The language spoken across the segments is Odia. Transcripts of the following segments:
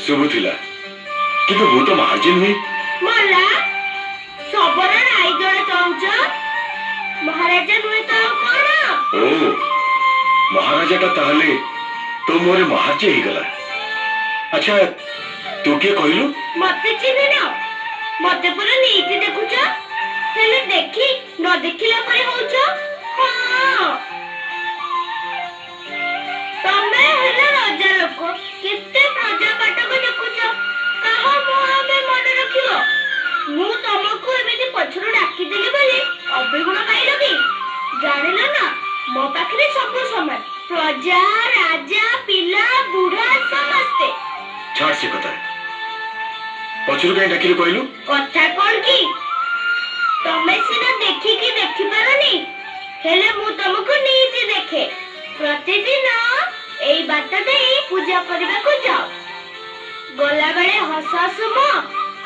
ଶୁଭୁଥିଲା, କିନ୍ତୁ ମୁଁ ତ ମହାର୍ଜୀ ନୁହେଁ। ମଲା ଶବର ରାଇଜରେ ଚଳୁଛ, ମହାରାଜା ନୁହେଁ ତ ଆଉ କଣ? ଓ, ମହାରାଜାଟା ତାହେଲେ ତୋ ମୁହଁରେ ମହାର୍ଜୀ ହେଇଗଲା। ଆଚ୍ଛା, ତୁ କିଏ କହିଲୁ? ମତେ ଚିହ୍ନିନ? ମତେ ପୁରା ନିଇତି ଦେଖୁଛ, ହେଲେ ଦେଖି ନ ଦେଖିଲା ପରି ହଉଛ। ହଁ, ତମେ ହେଲ ରଜା ଲୋକ, କେତେ ପ୍ରଜା ପାଟକ ଦେଖୁଛ, କାହା ମୁହଁ ଆମେ ମନେ ରଖିବ? ମୁଁ ତମକୁ ଏମିତି ପଛରୁ ଡାକିଦେଲି ବୋଲି ଅବିଗୁଣ ପାଇଲ କି? ଜାଣିଲ ନା, ମୋ ପାଖରେ ସବୁ ସମାନ, ପ୍ରଜା, ରାଜା, ପିଲା, ବୁଢା ସମସ୍ତେ। ଛାଡ ସେ କଥା, ପଛରୁ କାହିଁ ଡାକିଲୁ କହିଲୁ? କଥା କଣ କି, ତମେ ସିନା ଦେଖିକି ଦେଖିପାରନି, ହେଲେ ମୁଁ ତମକୁ ନିଇତି ଦେଖେ। ପ୍ରତିଦିନ ଏଇ ବାଟ ଦେଇ ପୂଜା କରିବାକୁ ଯାଅ, ଗଲାବେଳେ ହସ ହସ ମୁହଁ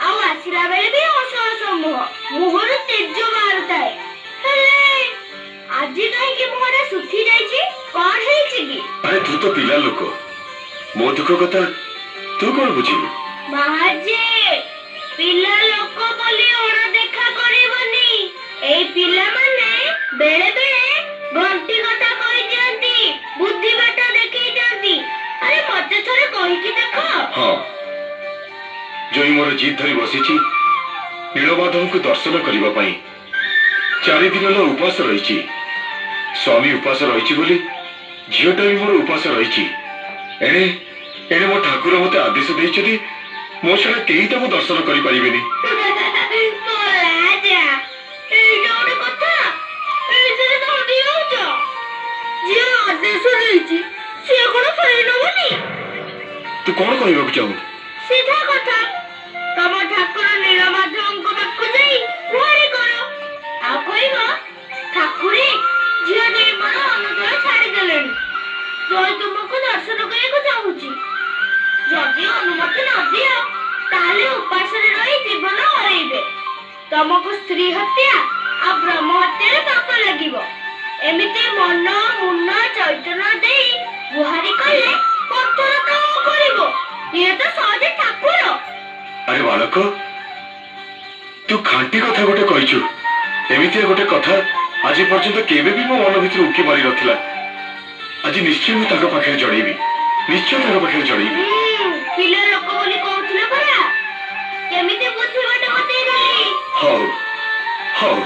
ଆଉ ଆସିଲା ବେଳେ ବି ହସ ହସ ମୁହଁ, ମୁହଁରୁ ତେଜ ବାହାରୁଥାଏ। ହେଲେ ଆଜି କାହିଁକି ମୁହଁଟା ଶୁଖି ଯାଇଛି, କଣ ହେଇଛି କି? ଆରେ, ତୁ ତ ପିଲା ଲୋକ, ମୋ ଦୁଃଖ କଥା ତୁ କଣ ବୁଝିବୁ? ମହାଜେ, ପିଲା ଲୋକ ବୋଲି ଅଣଦେଖା କରିବନି। ଏଇ ପିଲାମାନେ ବେଳେ ବେଳେ ଘଣ୍ଟି କଥା କହିଦିଅନ୍ତି, ବୁଦ୍ଧି ବାଟ ଦେଖେଇ ଦିଅନ୍ତି। ଆରେ, ମତେ ଥରେ କହିକି ଦେଖ। ହଁ, ଜୋଇଁ ମୋର ଜିଦ୍ ଧରି ବସିଛି ନୀଳମାଧବଙ୍କୁ ଦର୍ଶନ କରିବା ପାଇଁ। 4 ଦିନ ହେଲା ଉପାସ ରହିଛି। ସ୍ୱାମୀ ଉପାସ ରହିଛି ବୋଲି ଝିଅଟା ବି ମୋର ଉପାସ ରହିଛି। ଏଣେ ଏଣେ ମୋ ଠାକୁର ମତେ ଆଦେଶ ଦେଇଛନ୍ତି, ମୋ ଛଡ଼ା କେହି ତାକୁ ଦର୍ଶନ କରିପାରିବେନି। ମହାରାଜା, ଏଇଟା ଗୋଟେ କଥା? ଏଇଥିରେ ଧରି ହଉଛ? ଯିଏ ଆଦେଶ ଦେଇଛି ସିଏ କଣ ଫେରେଇ ନବନି? ତୁ କଣ କହିବାକୁ ଚାହୁଁ? ସିଧା କଥା, ତମ ଠାକୁର ନୀଳମାଧବଙ୍କ ପାଖକୁ ଯାଇ ଗୁହାରି କର, ଆଉ କହିବ, ଠାକୁରେ, ଝିଅ ଦେଇ ମୋର ଅନୁଦୟ ଛାଡ଼ିଦେଲେଣି, ଜୟ ତୁମକୁ ଦର୍ଶନ କରିବାକୁ ଚାହୁଁଛି। ଯଦି ଅନୁମତି ନ ଦିଅ ତାହେଲେ ଉପାସରେ ରହି ଜୀବନ ହରେଇବେ। ତମକୁ ସ୍ତ୍ରୀ ହତ୍ୟା ଆଉ ବ୍ରହ୍ମ ହତ୍ୟାରେ ପାପ ଲାଗିବ। ଏମିତି ମନ ମୁନ ଚୈତନ୍ୟ ଦେଇ ଗୁହାରି କଲେ ପଥର ତ କରିବ, ଇଏ ତ ସହଜେ ଠାକୁର। ଆରେ ବାଳକ, ତୁ ଖାଣ୍ଟି କଥା ଗୋଟେ କହିଛୁ। ଏମିତିଆ ଗୋଟେ କଥା ଆଜି ପର୍ଯ୍ୟନ୍ତ କେବେ ବି ମୋ ମନ ଭିତରୁ ଉଙ୍କି ମାରି ନଥିଲା। ଆଜି ନିଶ୍ଚୟ ମୁଁ ତାଙ୍କ ପାଖରେ ଜଣେଇବି, ନିଶ୍ଚୟ ତାଙ୍କ ପାଖରେ ଜଣେଇବି। ପିଲା ଲୋକ ବୋଲି କହୁଥିଲ ପରା, କେମିତି ବୁଦ୍ଧି ବାଟ ବତେଇଦେଲି। ହଉ ହଉ,